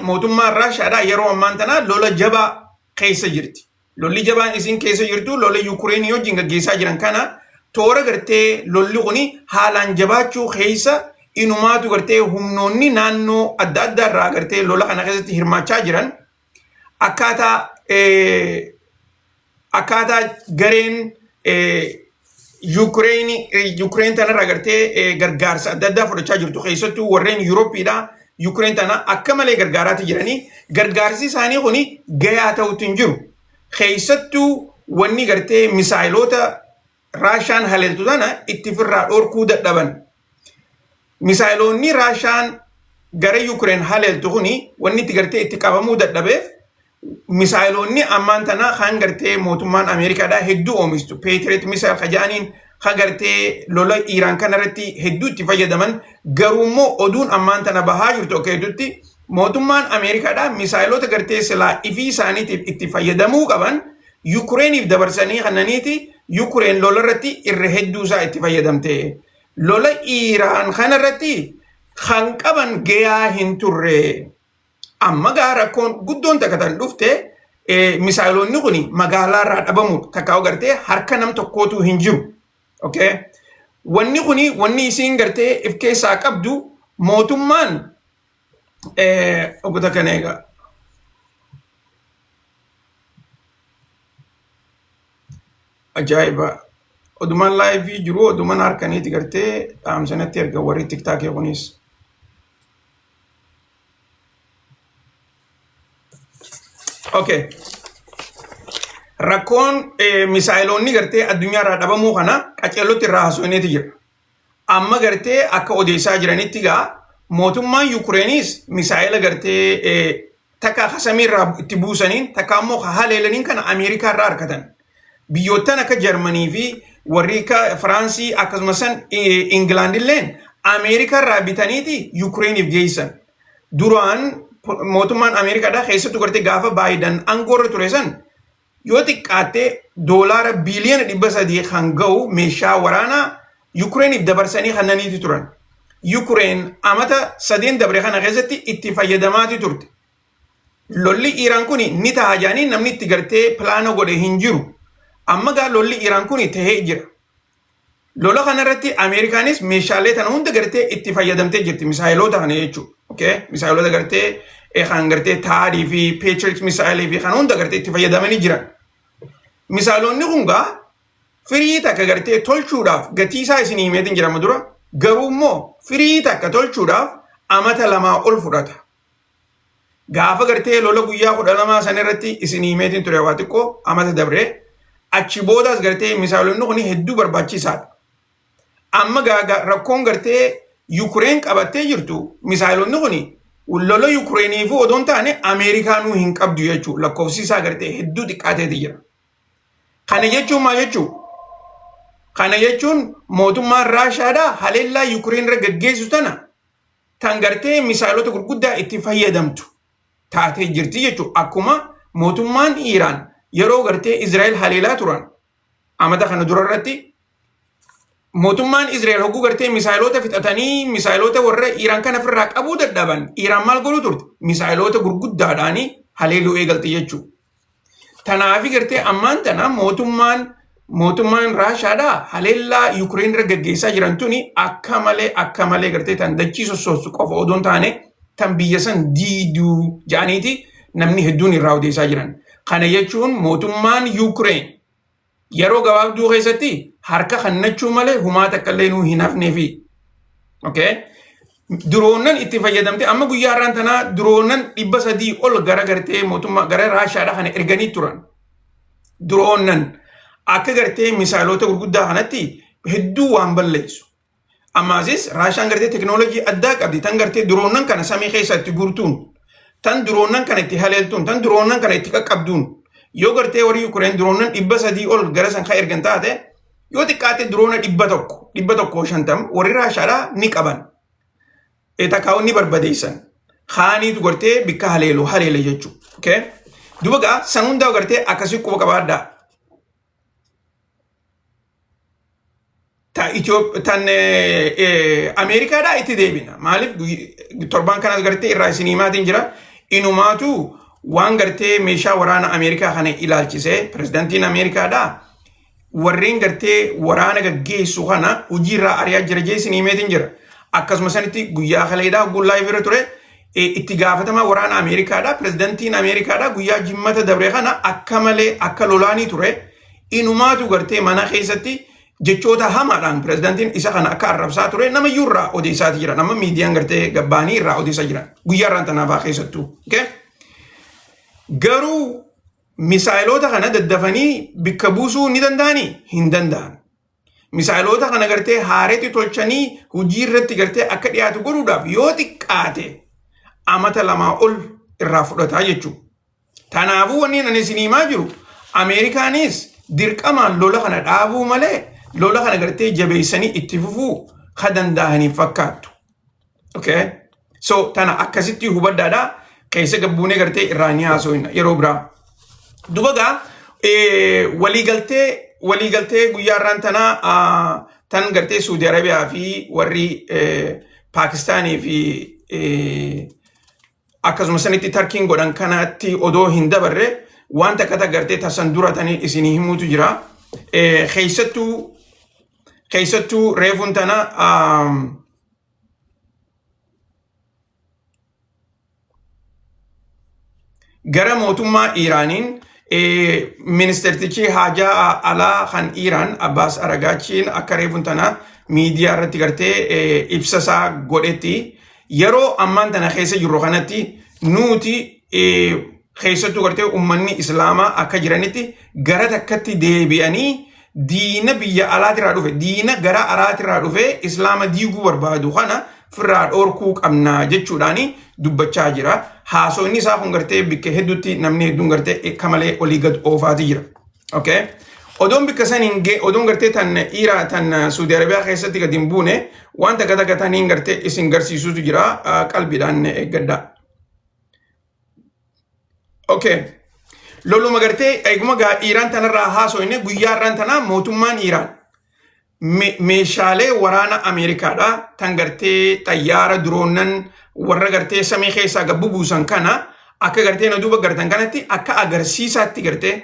Mootummaan Raashaadhaa yeroo ammaan tanaa lola jabaa keessa jirti. Lolli jabaan isin keessa jirtu lola Yukureenii wajjin gaggeessaa jiran kana toora gartee lolli kuni haalaan jabaachuu keessa inumaatu gartee humnoonni naannoo adda addaa irraa gartee lola kana keessatti hirmaachaa jiran akkaataa akkaataa gareen Yuukireen tanarraa gartee gargaarsa adda addaa fudhachaa jirtu keessattuu warreen Yuurooppiidha. Yuukireen tana akka malee gargaaraati jiranii gargaarsi isaanii kun gayaa ta'utti hin jiru. Keessattuu wanni gartee misaayiloota Raashaan haleeltu tana itti firraa dhorkuu dadhaban. Misaayiloonni Raashaan gara Yuukireen haleeltu kuni wanni itti gartee itti qabamuu dadhabeef misaayiloonni ammaan tana kan gartee mootummaan Ameerikaadhaa hedduu oomishtu Patriot missile ka jedhaniin kan gartee lola Iiraan kanarratti hedduu itti fayyadaman garuu immoo oduun ammaan tana bahaa jirtu akka hedduutti mootummaan Ameerikaadhaa misaayiloota gartee silaa ifii isaaniitiif itti fayyadamuu qaban Yukureeniif dabarsanii kannaniiti Yukureen lola irratti irra hedduu isaa itti fayyadamte. Lola Iiraan kanarratti kan qaban gayaa hin turre. Amma gaa rakkoon guddoon takka tan dhufte misaayiloonni kun magaalaa irraa dhabamu takka gartee harka nam tokkootu hin jiru. Okay? Wanni kuni wanni isiin gartee if keessaa qabdu mootummaan obbo takka eegaa. Ajaa'iba! Odumaan laayivii jiru odumaan harkaniiti gartee dhaamsanatti erga warri tiktaakii kunis. Okay. Rakkoon misaayiloonni gartee addunyaa irraa dhabamuu kana qaceellotti irraa haasofneeti jira. Amma gartee akka odeessaa jiranitti gaa mootummaan Yukureenis misaayila gartee takka ka samii irraa itti buusaniin takka ammoo ka haleelaniin kana Ameerikaa irraa argatan. Biyyoottan akka Jarmanii fi warri akka Firaansii akkasumas san Ingilaand illeen Ameerikaa irraa bitaniiti Yukureeniif geessan. Duraan mootummaan Ameerikaadhaa keessattuu gartee gaafa Baayidan aangoo irra ture san yoo xiqqaatte doolaara biiliyoona 300 kan ga'u meeshaa waraanaa Yukureeniif dabarsanii kannaniiti turan. Yukureen amata sadeen dabre kana keessatti itti fayyadamaati turte. Lolli Iiraan kun ni ta'a jedhanii namni itti gartee pilaana godhe hin jiru. Amma gaa lolli Iiraan kun tahee jira. Lola kanarratti Ameerikaanis meeshaalee tana hunda gartee itti fayyadamtee jirti. Misaayiloota kana jechuudha. Okay? Misaayiloota gartee kan gartee Taadii fi Patriot misaayilii fi kan hunda gartee itti fayyadamanii jiran. Misaayiloonni kun gaa firii takka gartee tolchuudhaaf gatii isaa isin himeetiin jirama dura garuu immoo firii takka tolchuudhaaf amata lamaa ol fudhata. Gaafa gartee lola guyyaa 12 san irratti isin himeetiin ture waa xiqqoo amata dabree achi boodaas gartee misaayilonni kun hedduu barbaachisaadha. Amma rakkoon gartee Yukureen qabattee jirtu misaayilonni kun lola Yukureeniifuu odoo hin taane Ameerikaanuu hin qabdu jechuudha. Lakkoofsi isaa gartee hedduu xiqqaateeti jira. Kana jechuun maal jechuu? Kana jechuun mootummaan Raashaadhaa haleellaa Yukureen irra gaggeessu tana tan gartee misaayilota gurguddaa itti fayyadamtu taatee jirti jechuudha. Akkuma mootummaan Iiraan yeroo gartee Israa'el haleelaa turan amata kana dura irratti mootummaan Israa'el hogguu gartee misaayilota fixatanii misaayilota warra Iiraan kana ofirraa qabuu dadhaban Iiraan maal godhuu turte? Misaayilota gurguddaadhaan haleeluu eegalte jechuudha. Tanaafi gartee ammaan tana mootummaan Raashaadhaa haleellaa Yukureen irra gaggeessaa jiran tuni akka malee akka malee gartee tan dachii sossoostu qofa odoo hin taane tan biyya san diiduu jedhaniiti namni hedduun irraa odeessaa jiran. Kana jechuun mootummaan Yukureen yeroo gabaabduu keessatti harka kannachuu malee humaa takka illee nuu hin hafneefi. Okay? Duroonan itti fayyadamte amma guyyaa har'aan tanaa duroonan 300 ol gara gartee mootummaa gara Raashaadha kana erganii turan. Duroonan akka gartee misaayilota gurguddaa kanatti hedduu waan balleessu. Ammaasis Raashaan gartee teknoolojii addaa qabdi tan gartee duroonan kana samii keessa itti guurtuun tan duroonan kana itti haleeltuun tan duroonan kana itti qaqqabduun yoo gartee warri Yukureen duroonan 300 ol gara san kan ergan taate yoo xiqqaate duroona 100 150 warri Raashaadhaa ni qaban. Takkaa'u ni barbadeessan. Kaaniitu gartee bikka haleelu haleele jechuudha. Okay? Duba gaa san hundaa gartee akkasii quba qabaadhaa. Ta tan Ameerikaadhaa itti deebina. Maaliif torbaan kanas gartee irraa isin himaatiin jira. Inumaatu waan gartee meeshaa waraana Ameerikaa kana ilaalchisee pirezidaantiin Ameerikaadhaa warreen gartee waraana gaggeessu kana hojiirraa ari'aa jira jee isin himeetiin jira. Akkasuma sanitti guyyaa kaleedhaa gullaa irra ture itti gaafatamaa waraana Ameerikaadhaa pirezidaantiin Ameerikaadhaa guyyaa jimmata dabre kana akka malee akka lolaanii ture. Inumaatu gartee mana keessatti jechoota hamaadhaan pirezidaantiin isa kana akka arrabsaa ture nama iyyuu irraa odeessaati jiran. Amma miidiyaan gartee gabbaanii irraa odeessaa jiran. Guyyaa irraan tanaafaa keessattuu. Okay? Garuu misaayiloota kana daddafanii bikka buusuu ni danda'anii? Hin danda'an. Misaayiloota kana gartee haareetti tolchanii hojii irratti gartee akka dhiyaatu godhuudhaaf yoo xiqqaate amata 2 ol irraa fudhataa jechuudha. Kanaafuu wanni ani isin himaa jiru Ameerikaanis dirqamaan lola kana dhaabuu malee lola kana gartee jabeessanii itti fufuu ka danda'aniif fakkaattu. Okay? So tana akkasitti hubadhaadha. Keessa gabbuunee gartee irraa ni haasofna yeroo biraa. Duba gaa waliigaltee guyyaa irraan tanaa tan gartee Suudi Arabiyaa fi warri Paakistaanii fi akkasuma sanitti Tarkiin godhan kanatti odoo hin dabarre waan takka takka gartee tasan dura tanii isinii himuutu jira. Keessattuu reefuun tana gara mootummaa Iiraaniin ministeertichi haajaa alaa kan Iiraan Abbaas Aragaachiin akka reefuun tana miidiyaa irratti gartee ibsa isaa godhetti yeroo ammaan tana keessa jirru kanatti nuti keessattuu gartee uummanni Islaamaa akka jiranitti gara takkatti deebi'anii diina biyya alaatirraa dhufe diina gara alaatirraa dhufe Islaama diiguu barbaadu kana firraa dhoorkuu qabnaa jechuudhaan dubbachaa jira. Haasofni isaa kun gartee bikka hedduutti namni hedduun gartee akka malee olii gad oofaati jira. Okay. Odoon bikka san hin gee odoon gartee tan Iraa tan Suudi Arabiyaa keessatti gadi hin buune waan takka takka taniin gartee isin garsiisutu jira qalbiidhaan eeggadhaa. Okay. Loluma gartee eeguma gaa Iiraan tanarraa haasofne guyyaa irraan tanaa mootummaan Iiraan meeshaalee waraana Ameerikaadha tan gartee xayyaara diroonnan warra gartee samii keessaa gabbu buusan kana akka gartee na duuba gartan kanatti akka agarsiisaatti gartee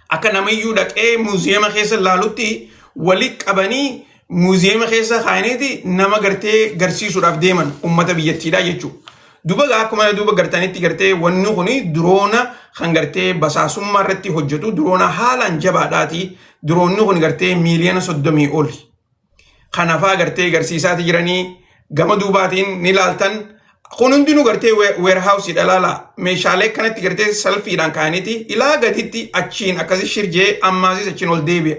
akka namayyuu dhaqee muuziyeema keessa laalutti wali qabanii muuziyeema keessa kaa'aniiti nama gartee garsiisuudhaaf deeman ummata biyyattiidha jechuudha. Duba gaa akkuma duuba gartanitti gartee wanni kun diroona kan gartee basaasummaa irratti hojjetu diroona haalaan jabaadhaati. Diroonni kun gartee miiliyoona 30 oli. Kanafaa gartee garsiisaati jiranii gama duubaatiin ni laaltan. Kun hundinuu gartee warehouse laala. Meeshaalee kanatti gartee salfiidhaan kaa'aniiti ilaa gaditti achiin akkasi shirjee ammaasis achiin ol deebi'a.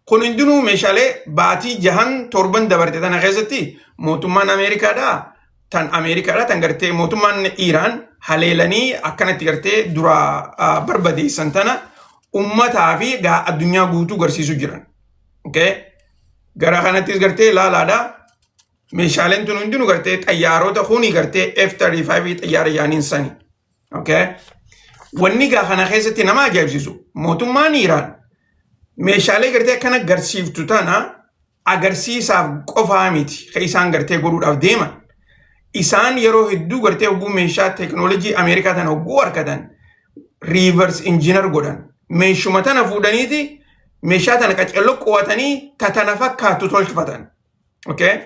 Kun hundinuu meeshaalee baatii jahan torban dabarte tana keessatti mootummaan Ameerikaadhaa tan Ameerikaadhaa tan gartee mootummaan Iiraan haleelanii akkanatti gartee dura barbadeessan tana ummataa fi gaa addunyaa guutuu garsiisuu jiran. Okay? Gara kanattis gartee laalaadha. Meeshaaleen tun hundinuu gartee xayyaarota kuni gartee F-35 xayyaara yaaniin sani. Okay? Wanni gaa kana keessatti nama ajaa'ibsiisu mootummaan Iiraan meeshaalee gartee akkana garsiiftu tana agarsiisaaf qofaa miti kan isaan gartee godhuudhaaf deeman. Isaan yeroo hedduu gartee hogguu meeshaa teekinooloojii Ameerikaa tana hogguu argatan reverse engineer godhan. Meeshuma tana fuudhaniiti meeshaa tana qaccelloo qo'atanii tatana fakkaattu tolfatan. Okay?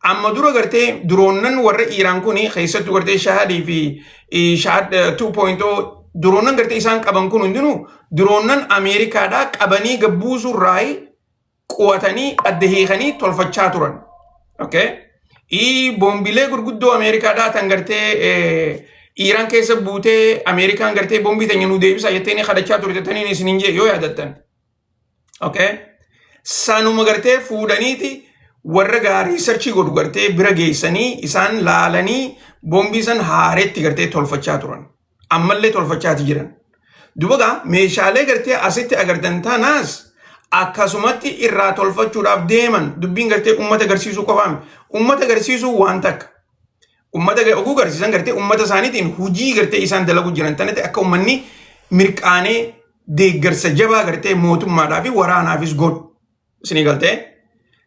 Amma dura gartee diroonnan warra Iiraan kun keessattuu gartee Shahadii fi Shahad 2.0 diroonnan gartee isaan qaban kun hundinuu diroonnan Ameerikaadhaa qabanii gabbuusurraa qo'atanii adda hiikanii tolfachaa turan. Okay? Boombilee gurguddoo Ameerikaadhaa tan gartee Iiraan keessa buutee Ameerikaan gartee boombii teenya nu deebisa jettee ni kadhachaa turte taniin isin hin jee yoo yaadattan. Okay? Sanuma gartee fuudhaniiti warra gaarii research godhu gartee bira geessanii isaan laalanii boombii san haareetti gartee tolfachaa turan. Ammallee tolfachaati jiran. Duba gaa meeshaalee gartee asitti agartan tanaas akkasumatti irraa tolfachuudhaaf deeman dubbiin gartee uummata agarsiisuu qofaami. Uummata agarsiisuu waan takka. Uummata oguu agarsiisan gartee uummata isaaniitiin hojii gartee isaan dalagu jiran tanatti akka uummanni mirqaanee deeggarsa jabaa gartee mootummaadhaa fi waraanaafis godhu. Isinii galtee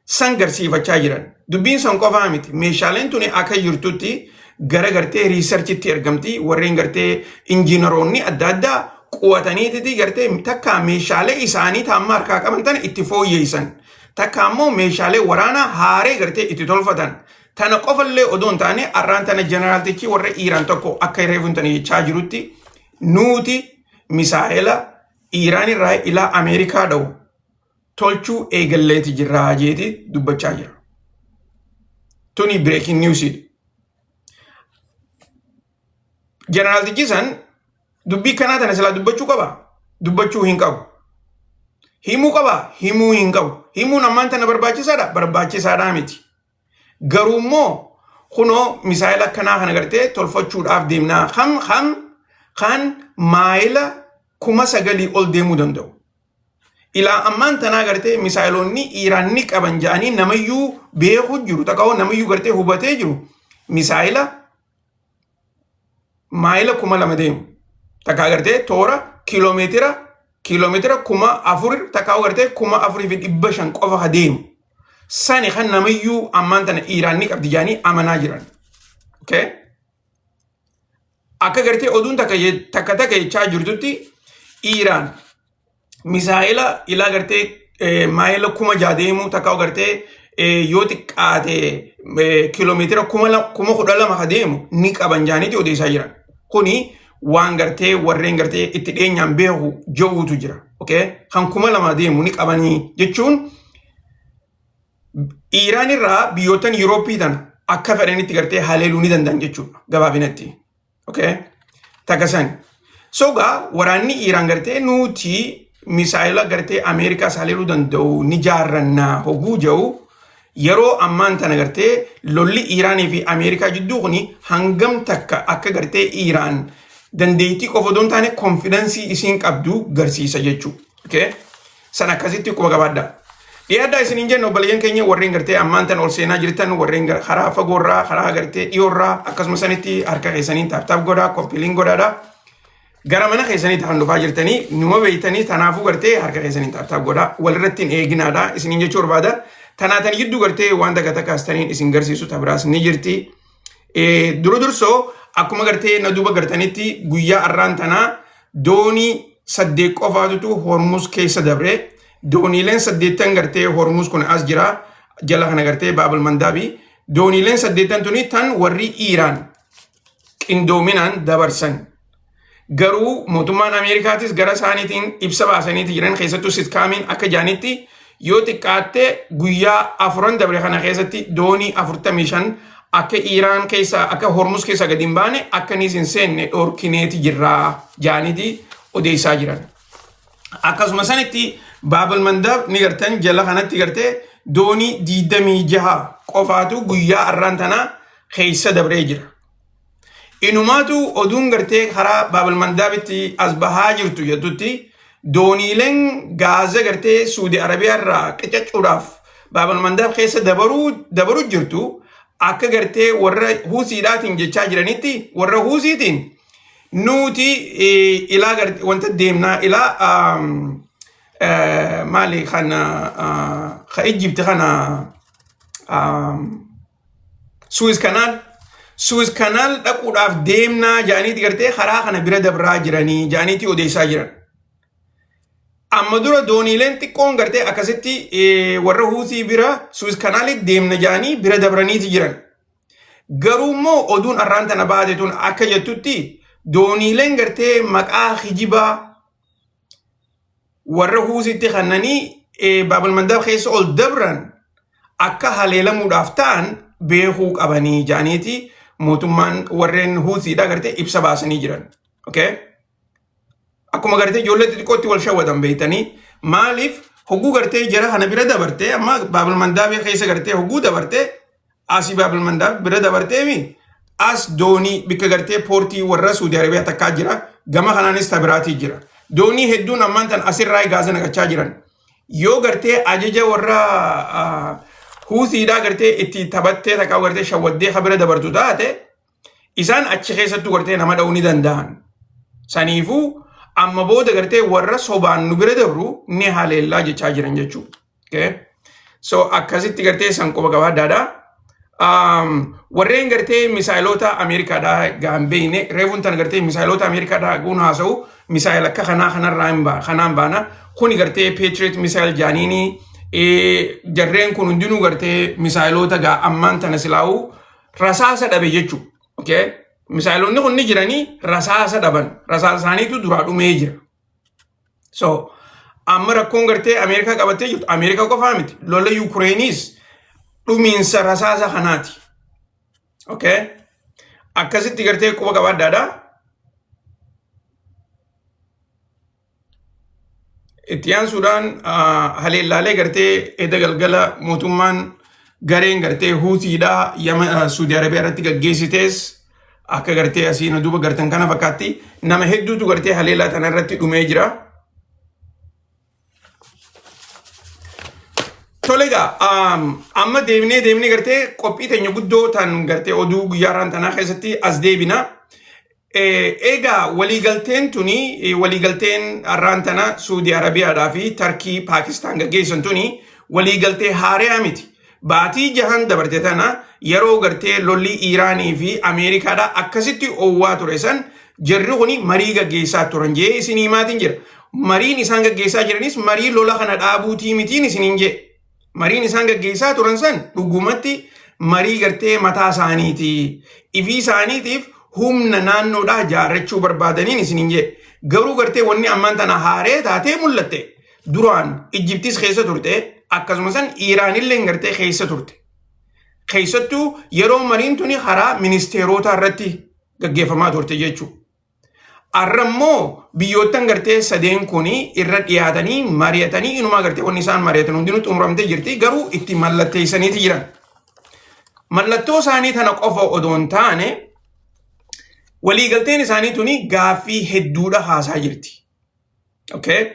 san garsiifachaa jiran. Dubbiin san qofaa miti. Meeshaaleen tuni akka jirtutti gara gartee researchitti ergamti. Warreen gartee injiinaroonni adda addaa qu'ataniititi gartee takka meeshaalee isaanii taamma harkaa qaban tana itti fooyyeessan. Takka ammoo meeshaalee waraanaa haaree gartee itti tolfatan. Tana qofallee odoo hin taane, arraan tana jeneraaltichi warra Iiraan tokko akka reefuun tana jechaa jirutti, nuti misaa'ela Iiraan irraa ilaa Ameerikaa dha'u tolchuu eegalleeti jirraa jeeti dubbachaa jira. Tuni breaking newsidha. Jeneraaltichi san dubbii kanaa tana silaa dubbachuu qaba? Dubbachuu hin qabu. Himuu qaba? Himuu hin qabu. Himuun ammaan tana barbaachisaadha? Barbaachisaadhaa miti. Garuu immoo kunoo misaa'ila akkanaa kana gartee tolfachuudhaaf deemnaa kan maayila 9,000 ol deemuu danda'u. Ilaa ammaan tanaa gartee misaa'iloonni Iiraan ni qaban jedhanii namayyuu beekuu jiru, takka namayyuu gartee hubatee jiru, misaa'ila maayila 2,000 deemu. Takka gartee toora kiiloomeetira 4,000, takka gartee 4,500 qofa ka deemu. Sani kan namayyuu ammaan tana Iiraan ni qabdi jedhanii amanaa jiran. Okay? Akka gartee oduun takka takka takka jechaa jirtutti, Iiraan misaa'ila ilaa gartee maayila 6,000 deemu, takka gartee yoo xiqqaate kiiloomeetira 12,000 ka deemu ni qaban jedhaniiti odeessaa jiran. Kuni waan gartee warreen gartee itti dhiyeenyaan beeku jiruutu jira. Okay? Kan 2,000 deemu ni qabanii jechuun Iiraan irraa biyyoottan Yurooppii tana akka fedhanitti gartee haleeluu ni danda'an jechuudha gabaabinatti. Okay? Takka sani. So gaa waraanni Iiraan gartee nuti misaayila gartee Ameerikaas haleeluu danda'u ni jaarrannaa hoguu jedhu, yeroo ammaan tana gartee lolli Iiraanii fi Ameerikaa jidduu kuni hangam takka akka gartee Iiraan dandeettii qofa odoo hin taane confidence isiin qabdu garsiisa jechuudha. Okay? San akkasitti quba qabaadha. Dhiyaadhaa isiniin jennu, obboleeyyan keenya warreen gartee ammaan tana ol seenaa jirtan, warreen karaa fagoorraa, karaa gartee dhiyoorraa, akkasuma sanitti harka keessaniin tap tap godhaa, copy link godhaadha. Gara mana keessanii kan dhufaa jirtanii numa beeytanii, tanaafuu gartee harka keessaniin tap tap godhaa, walirratti hin eeginaadha isiniin jechuu barbaada. Tanaatan gidduu gartee waan takka takkaastaniin isin garsiisu tabiraas ni jirti. Dura dursoo akkuma gartee na duuba gartanitti, guyyaa arraan tanaa doonii saddeet qofaatutu Hormuz keessa dabre. Dooniileen saddeettan gartee Hormuz kun as jira. Jala kana gartee Baabul Mandaabi. Dooniileen saddeettan tuni tan warri Iiraan qindoominaan dabarsan. Garuu mootummaan Ameerikaatis gara isaaniitiin ibsa baasaniiti jiran. Keessattuu CENTCOMiin akka jaanitti, yoo xiqqaatte guyyaa afuran dabre kana keessatti doonii 45 akka Iiraan keessa, akka Hormuz keessa gadi hin baane, akka inni hin seenne dhorkineeti jirraa jaaniiti odeessaa jiran. Akkasuma sanitti Baabul Mandaab ni gartan, jala kanatti gartee doonii 26 qofaatu guyyaa arraan tanaa keessa dabree jira. Inumaatu oduun gartee karaa Baabul Mandaabitti as bahaa jirtu jettutti, dooniileen gaaza gartee Suudi Arabiyaa irraa qicacuudhaaf Baabul Mandaab keessa dabaruu jirtu, akka gartee warra Huusiidhaatiin jechaa jiranitti, warra Huusiitiin nuti ilaa gartee wanta deemnaa ilaa maali kan ka Ijipti kana, Suez Canal, Suez Canal dhaquudhaaf deemnaa jedhaniiti gartee karaa kana bira dabraa jiranii jedhaniiti odeessaa jiran. Amma dura dooniileen xiqqoon gartee akkasitti warra Huusii bira Suez Canalitti deemna jedhanii bira dabraniiti jiran. Garuu immoo oduun arraan tana baate tun akka jettutti, dooniileen gartee maqaa kijibaa warra Huusitti kannanii Baabul Mandaab keessa ol dabran akka haleelamuudhaaf ta'an beekuu qabanii jedhaniiti mootummaan warreen Huusiidha gartee ibsa baasanii jiran. Okay? Akkuma gartee ijoollee xixiqqootti wal shawwatan beektanii, maaliif hogguu gartee jara kana bira dabartee, amma Baabul Mandaabee keessa gartee hogguu dabartee, asii Baabul Mandaab bira dabarteemi, as doonii bikka gartee poortii warra Suudi Arabiyaa takkaa jira, gama kanaanis tabiraatii jira. Doonii hedduun ammaan tan asirraa gaaza naqachaa jiran. Yoo gartee ajaja warra Huusiidhaa gartee itti taphattee, takkaa gartee shawwaddee ka bira dabartu taate, isaan achi keessattuu gartee nama dha'uu ni danda'an. Saniifuu amma booda gartee warra sobaan nu bira dabru ni haleellaa jechaa jiran jechuudha. Okay? So akkasitti gartee san quba qabaadhaadha. Warreen gartee misaayiloota Ameerikaadhaa gahan beeyne, reefuun tana gartee misaayiloota Ameerikaadhaa guun haasa'u, misaayil akka kanaa kanarraa hin kanaan baana. Kuni gartee Patriot missile jaaniini, jarreen kun hundinuu gartee misaayiloota gaa ammaan tana silaa'uu rasaasa dhabe jechuudha. Okay? Misaayiloonni kun ni jiranii, rasaasa dhaban. Rasaasa isaaniitu duraa dhumee jira. So amma rakkoon gartee Ameerikaa qabattee jirtu, Ameerikaa qofaa miti. Lola Yukireeniis dhumiinsa rasaasa kanaati. Okay? Akkasitti gartee quba qabaadhaadha. Itti aansuudhaan haleellaalee gartee eda galgala mootummaan gareen gartee Huutiidhaa Yama Suudi Arabiyaa irratti gaggeessitees akka gartee asiin duuba gartan kana fakkaatti, nama hedduutu gartee haleellaa tana irratti dhumee jira. Tole egaa, amma deemnee deemnee gartee qophii teenya guddoo tan gartee oduu guyyaa har'aan tanaa keessatti as deebina. Egaa waliigalteen tuni, waliigalteen har'aan tana Suudi Arabiyaadhaa fi Tarkii Paakistaan gaggeessan tuni waliigaltee haaraa miti. Baatii 6n dabarte tana yeroo gartee lolli Iiraanii fi Ameerikaadhaa akkasitti oowwaa ture san, jarri kuni marii gaggeessaa turan jee isin himaatiin jira. Mariin isaan gaggeessaa jiranis marii lola kana dhaabuutii mitiin isiniin jee. Mariin isaan gaggeessaa turan san dhugumatti marii gartee mataa isaaniiti. Ifii isaaniitiif humna naannoodhaa jaarrachuu barbaadaniin isiniin jee. Garuu gartee wanni ammaan tana haaree taatee mul'atte, duraan Ijjiptis keessa turte, akkasuma san Iiraanillee gartee keessa turte. Keessattuu yeroo mariin tuni karaa ministeerotaa irratti gaggeeffamaa turte jechuudha. Har'a immoo biyyoottan gartee sadeen kun irra dhiyaatanii mari'atanii, inumaa gartee wanni isaan mari'atan hundinuu xumuramtee jirti, garuu itti mallatteessaniiti jiran. Mallattoo isaanii tana qofa odoo hin taane, waliigalteen isaanii tuni gaaffii hedduudha haasaa jirti. Okay?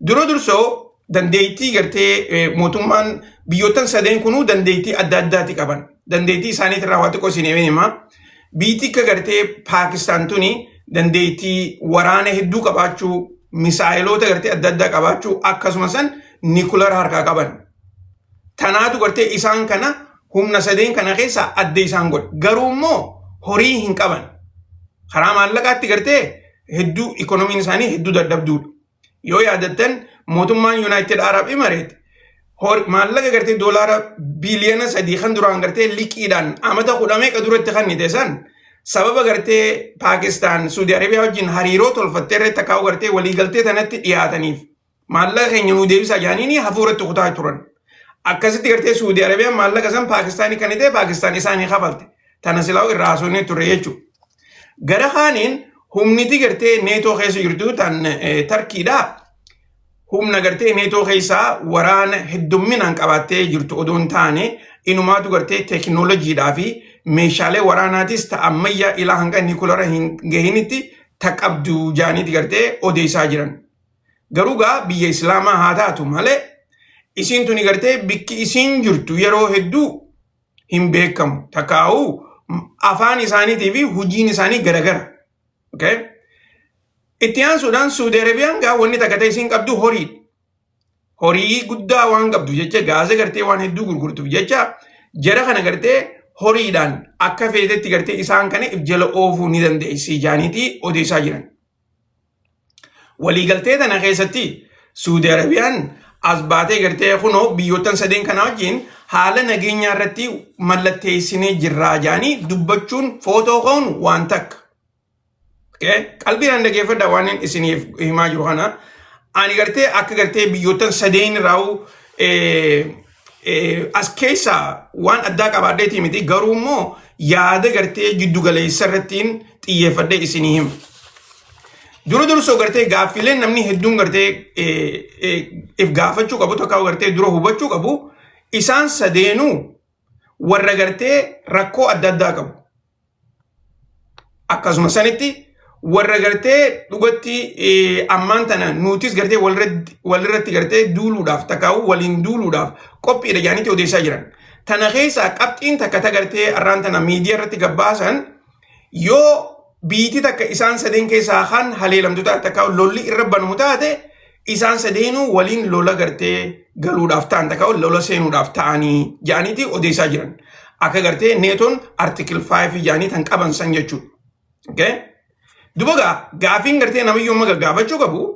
Dura dursoo dandeettii gartee mootummaan biyyoottan sadeen kunuu dandeettii adda addaati qaban. Dandeettii isaaniitirraa waa xiqqoo isin hima. Biyyi akka gartee Paakistaan tuni dandeettii waraana hedduu qabaachuu, misaayiloota gartee adda addaa qabaachuu, akkasuma san nikulara harkaa qaban. Tanaatu gartee isaan kana humna sadeen kana keessaa adda isaan godhe. Garuu immoo horii hin qaban. Karaa maallaqaatti gartee hedduu ikonomiin isaanii hedduu dadhabduudha. Yoo yaadattan, mootummaan United Arab Emirates maallaqa gartee doolaara biiliyoona 3 kan duraan gartee liqiidhaan amata kudha meeqa duratti kennite san, sababa gartee Paakistaan Suudi Arabiyaa wajjin hariiroo tolfattee irratti akka gartee waliigaltee tanatti dhiyaataniif maallaqa keenya nuu deebisaa jedhanii hafuuratti kutaa turan. Akkasitti gartee Suudi Arabiyaan maallaqa san Paakistaanii kennite, Paakistaan isaanii kafalte. Tana silaa irraa haasofnee turre jechuudha. Gara kaaniin humniti gartee neetoo keessa jirtu tan Tarkiidhaa humna gartee neetoo keessaa waraana heddumminaan qabaattee jirtu odoo hin taane, inumaatu gartee teekinooloojiidhaa fi meeshaalee waraanaatis ta ammayyaa ilaa hanga nikulara hin gahinitti ta qabdu jaaniiti gartee odeessaa jiran. Garuu gaa biyya Islaamaa haa taatu malee, isiin tuni gartee bikki isiin jirtu yeroo hedduu hin beekamu. Takkaa'uu afaan isaaniitii fi hojiin isaanii garagara. Okay? Itti aansuudhaan Suudi Arabiyaan gaa wanni takka ta'e isiin qabdu horiidha. Horii guddaa waan qabdu jecha, gaasa gartee waan hedduu gurgurtuuf jecha, jara kana gartee horiidhaan akka feetetti gartee isaan kana if jala oofuu ni dandeessi jaaniitii odeessaa jiran. Waliigaltee tana keessatti Suudi Arabiyaan as baatee gartee kunoo biyyoottan sadeen kana wajjin haala nageenyaa irratti mallatteessinee jirraa jaanii dubbachuun, footoo ka'uun waan takka. Qalbiidhaan dhaggeeffadhaa waan inni isiniif himaa jiru kana. Ani gartee akka gartee biyyoottan sadeen irraa as keessaa waan addaa qabaadheetii miti, garuu immoo yaada gartee jiddu galeessa irrattiin xiyyeeffadhee isinii hima. Dura dursoo gartee gaaffiileen namni hedduun gartee if gaafachuu qabu, tokko gartee dura hubachuu qabu, isaan sadeenuu warra gartee rakkoo adda addaa qabu. Akkasuma sanitti warra gartee dhugatti ammaan tana nutis gartee walirratti gartee duuluudhaaf, takkaa'u waliin duuluudhaaf qophiidha jedhanitti odeessaa jiran. Tana keessaa qabxiin takka ta gartee arraan tana miidiyaa irratti gabbaasan, yoo biitii takka isaan sadeen keessaa kan haleelamtu taate, takkaa'u lolli irra banamu taate, isaan sadeenuu waliin lola gartee galuudhaaf ta'an, takkaa'u lola seenuudhaaf ta'anii jedhaniiti odeessaa jiran. Akka gartee NATOn Article 5 jaanii tan qaban san jechuudha. Okay? Duba gaa gaafiin gartee namiyyuu amma gaggaafachuu qabu,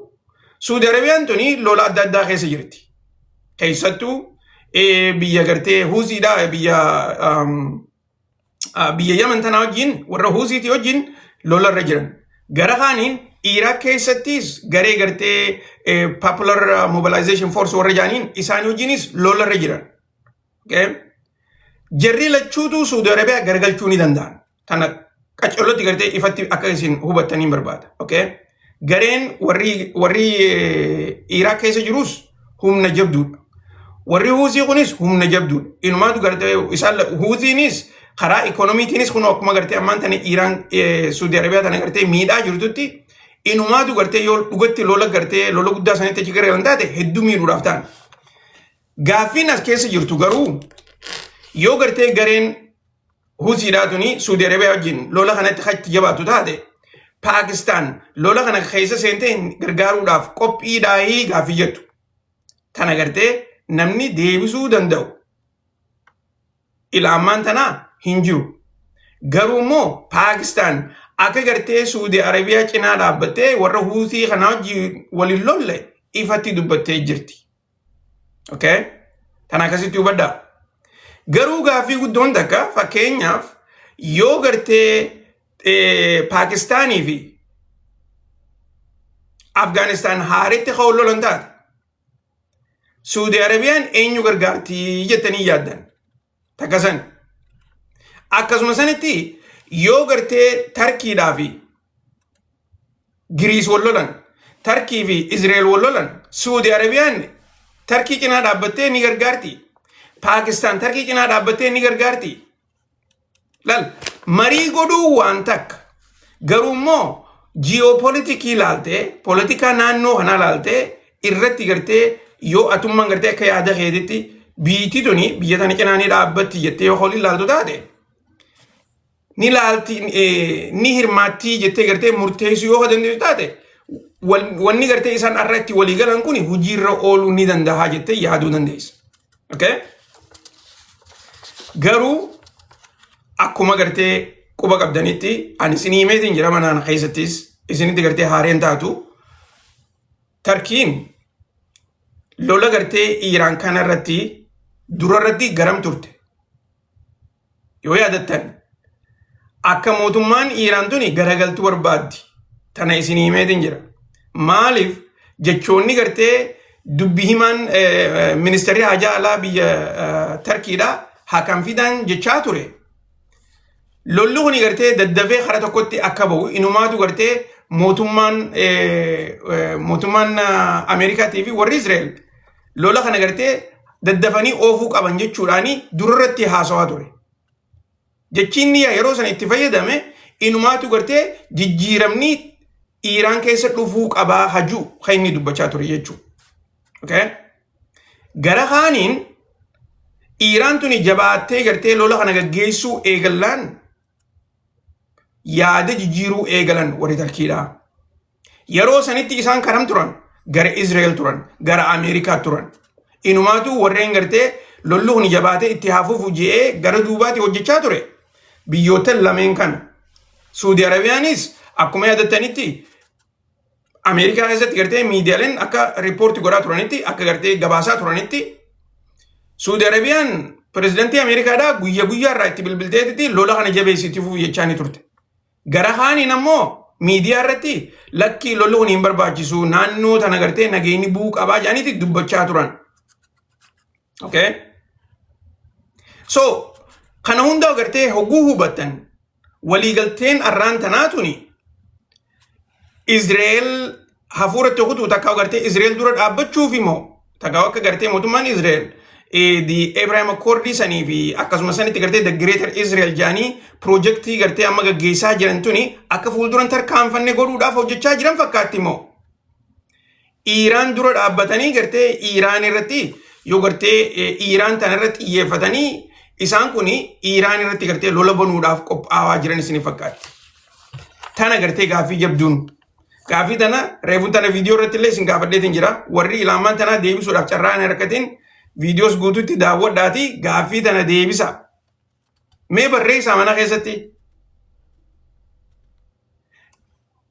Suudi Arabiyaan tuni lola adda addaa keessa jirti. Keessattuu biyya gartee Huusiidha, biyya Yaman tanaa wajjin, warra Huusiitii wajjin lola irra jiran. Gara kaaniin Iraaq keessattis garee gartee Popular Mobilization Force warra jaaniin isaanii wajjinis lola irra jiran. Okay? Jarri lachuutu Suudi Arabiyaa garagalchuu ni danda'an. Tana qacollotti gartee ifatti akka isin hubattanii barbaada. Okay? Gareen warri Iraaq keessa jirus humna jabduudha. Warri Huusii kunis humna jabduudha. Inumaatu gartee isaan Huusiinis karaa ikoonomiitiinis kun akkuma gartee ammaan tana Iraan Suudi Arabiyaa tana gartee miidhaa jirtutti, inumaatu gartee yoo dhugatti lola gartee lola guddaa sanitti achi garagalan taate hedduu miidhuudhaaf ta'an. Gaaffiin as keessa jirtu garuu, yoo gartee gareen Husiidhaa tuni Suudi Arabiyaa wajjin lola kanatti hatti jabaatu taate, Paakistaan lola kana keessa seentee gargaaruudhaaf qophiidhaahii gaaffii jettu. Tana gartee namni deebisuu danda'u ilaamaan tanaa hin jiru. Garuu immoo Paakistaan akka gartee Suudi Arabiyaa cinaa dhaabbattee warra Huusii kanaa wajjin waliin lolle ifatti dubbattee jirti. Okay? Tana akkasitti hubadhaa. Garuu gaaffii guddoon takka, fakkeenyaaf yoo gartee Paakistaanii fi Afgaanistaan haaretti ka'uun lolan taate, Suudi Arabiyaan eenyu gargaartii jettanii yaaddan? Takka san. Akkasuma sanitti yoo gartee Tarkiidhaa fi Giriis wal lolan, Tarkii fi Izreel wal lolan, Suudi Arabiyaan Tarkii cinaa dhaabbattee ni gargaarti. Paakistaan Tarkii cinaa dhaabbattee ni gargaarti. Lal, marii godhuu waan takka. Garuu immoo ji'oopolitikii ilaaltee, poolitikaa naannoo kanaa ilaaltee irratti gartee yoo atummaan gartee akka yaada keetitti biitti tuni biyya tana cinaa ni dhaabbatti jettee yoo holiin ilaaltu taate, ni laalti, ni hirmaattii jettee gartee murteessuu yoo dandeessu taate, wanni gartee isaan irra itti walii galan kun hojiirra ooluu ni danda'a jettee yaaduu dandeessa. Okay? Garuu akkuma gartee quba qabdanitti, ani isinii himeetiin jira, manaan keessattis isinitti gartee haareen taatu, Tarkiin lola gartee Iiraan kana irratti dura irratti garam turte. Yoo yaadattan, akka mootummaan Iiraan tuni garagaltuu barbaaddi. Tana isinii himeetiin jira. Maaliif jechoonni gartee dubbi himaan ministeerri haajaa alaa biyya Tarkiidha Hakan Fidan jechaa ture. Lolli kun gartee daddafee karaa tokkotti akka bahu, inumaatu gartee mootummaan Ameerikaatii fi warri Israa'el lola kana gartee daddafanii oofuu qaban jechuudhaani durarratti haasawaa ture. Jechiin yeroo sana itti fayyadame inumaatu gartee jijjiiramni Iiraan keessa dhufuu qabaa hajuu kan inni dubbachaa ture jechuudha. Okay? Gara kaaniin Iiraan tuni jabaattee gartee lola kana gaggeessuu eegallaan yaada jijjiiruu eegalan warri Tarkiidhaa. Yeroo sanitti isaan karam turan? Gara Israa'el turan, gara Ameerikaa turan. Inumaatu warreen gartee lolli kun jabaatee itti hafuuf je'ee gara duubaatti hojjechaa ture. Biyyoota lameen kana. Suudi Arabiyaanis akkuma yaadattanitti Ameerikaa keessatti gartee miidiyaaleen akka riippoortii godhaa turanitti, akka gartee gabaasaa turanitti, Suudi Arabiyaan pirezidantii Ameerikaadhaa guyya guyyaa irraa itti bilbilteetitti lola kana jabeessitti fufu jechaa ni turte. Gara kaaniin ammoo miidiyaa irratti lakkii, lolli kun hin barbaachisu, naannoo tana gartee nageenyi bu'uu qabaa jedhaniiti dubbachaa turan. Okay? So kana hundaa gartee hogguu hubattan, waliigalteen arraan tanaa tuni Israa'el hafuuratti kutuu takka gartee Israa'el dura dhaabbachuuf immoo takka akka gartee mootummaan Israa'el the Abraham Accord sanii fi akkasuma sanitti gartee the Greater Israel jedhanii piroojeektii gartee amma gaggeessaa jiran tuni akka fuulduran tarkaanfanne godhuudhaaf hojjechaa jiran fakkaatti immoo. Iiraan dura dhaabbatanii gartee Iiraan irratti yoo gartee Iiraan tana irratti xiyyeeffatanii isaan kun Iiraan irratti gartee lola banuudhaaf qophaa'aa jiran isin fakkaatti. Tana gartee gaaffii jabduun. Gaaffii tana reefuun tana viidiyoo irratti illee isin gaafadheetiin jira. Warri ilaamaan tanaa deebisuudhaaf carraa hin harkatin, viidiyoos guutuutti daawwadhaati gaaffii tana deebisa. Mee barreessaa mana keessatti.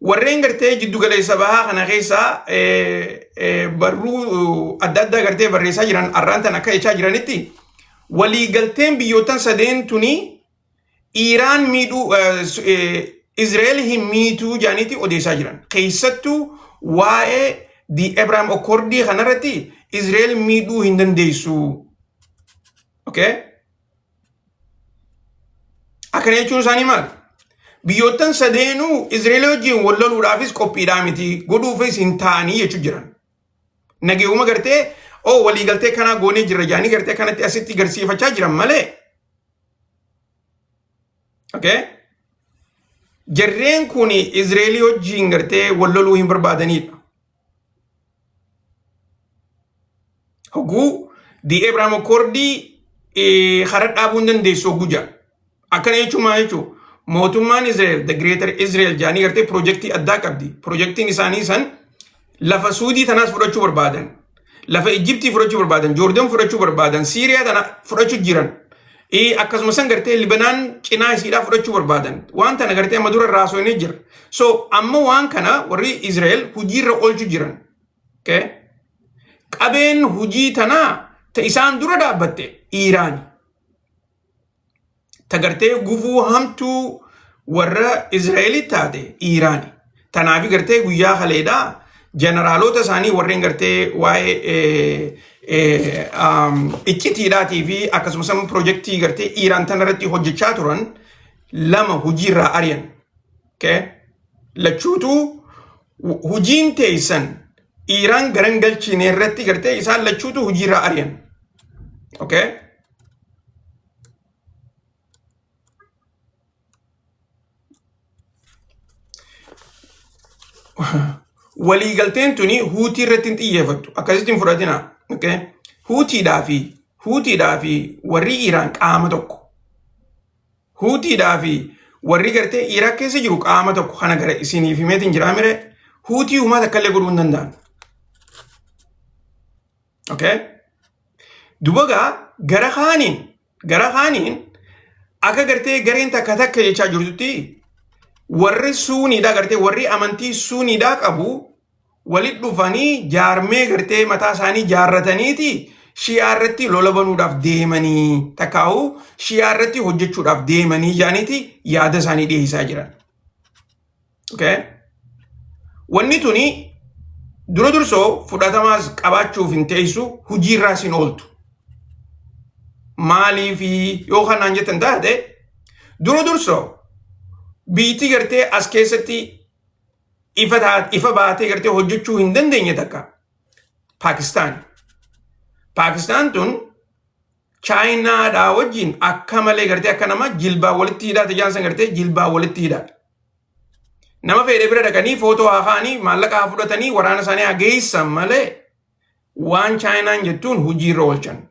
Warreen gartee jiddu galeessa bahaa kana keessaa barruu adda addaa gartee barreessaa jiran arraan tan akka jechaa jiranitti waliigalteen biyyoottan sadeen tuni Iiraan miidhuu Israa'el hin miituu jedhaniiti odeessaa jiran. Keessattuu waa'ee The Abraham Accordii kanarratti Israa'el miidhuu hin dandeessu. Okay? Akkana jechuun isaanii maali? Biyyoottan sadeenuu Israa'el wajjin wal loluudhaafis qophiidhaa miti godhuufis hin ta'anii jechuu jiran. Nageewuma gartee oo waliigaltee kanaa goonee jirra jedhanii gartee kanatti asitti garsiifachaa jiran malee. Okay? Jarreen kun Israa'el wajjin gartee wal loluu hin barbaadanidha. Hogguu The Abraham Accordii karaa dhaabuu hin dandeessu hogguu jedha. Akkana jechuun maal jechuun mootummaan Israel the Greater Israel jedhanii gartee pirojektii addaa qabdi. Pirojektiin isaanii san lafa Suudii tanaas fudhachuu barbaadan. Lafa Ijiptii fudhachuu barbaadan, Joordan fudhachuu barbaadan, Siiriyaa tana fudhachuu jiran. Akkasuma san gartee Libanaan cinaa isiidhaa fudhachuu barbaadan. Waan tana gartee amma dura irraa haasofnee jira. So amma waan kana warri Israel hojiirra oolchuu jiran. Okay? Qabeen hojii tanaa ta isaan dura dhaabbatte Iiraani. Ta gartee gufuu hamtuu warra Israa'elii taate Iiraani. Tanaafi gartee guyyaa kaleedhaa jeneraalota isaanii warreen gartee waa'ee iccitiidhaatii fi akkasumas immoo pirojektii gartee Iiraan tana irratti hojjechaa turan lama hojiirraa ari'an. Okay? Lachuutu hojiin teessan Iiraan garan galchine irratti gartee isaan lachuutu hojiirraa ari'an. Okay? Waliigalteen tuni Huutii irratti hin xiyyeeffattu. Akkasitti hin fudhatina. Okay? Huutiidhaa fi warri Iiraan qaama tokko. Huutiidhaa fi warri gartee Iraaq keessa jiru qaama tokko kana gara isiniif himeetiin jiraa mire Huutii uumaa takka illee godhuu hin danda'an. Okay? Duba gaa gara kaaniin akka gartee gareen takka takka jechaa jirtutti warri suuniidhaa gartee warri amantii suuniidhaa qabu walit dhufanii jaarmee gartee mataa isaanii jaarrataniiti shi'aa irratti lola banuudhaaf deemanii takkaa'u shi'aa irratti hojjechuudhaaf deemanii jedhaniiti yaada isaanii dhiyeessaa jiran. Okay? Wanni tuni dura dursoo fudhatamaas qabaachuuf hin teessu, hojiirraas hin ooltu. Maaliif yoo kanaan jettan taate, dura dursoo biitii gartee as keessatti ifa baatee gartee hojjechuu hin dandeenye takka Paakistaan. Paakistaan tun Chaayinaadhaa wajjin akka malee gartee akka nama jilbaa walitti hidhaa tajaajila gartee jilbaa walitti hidhaa. Nama fedhe bira dhaqanii footoo haa ka'anii, maallaqa haa fudhatanii, waraana isaanii haa geessan malee waan Chaayinaan jettuun hojiirra oolchan.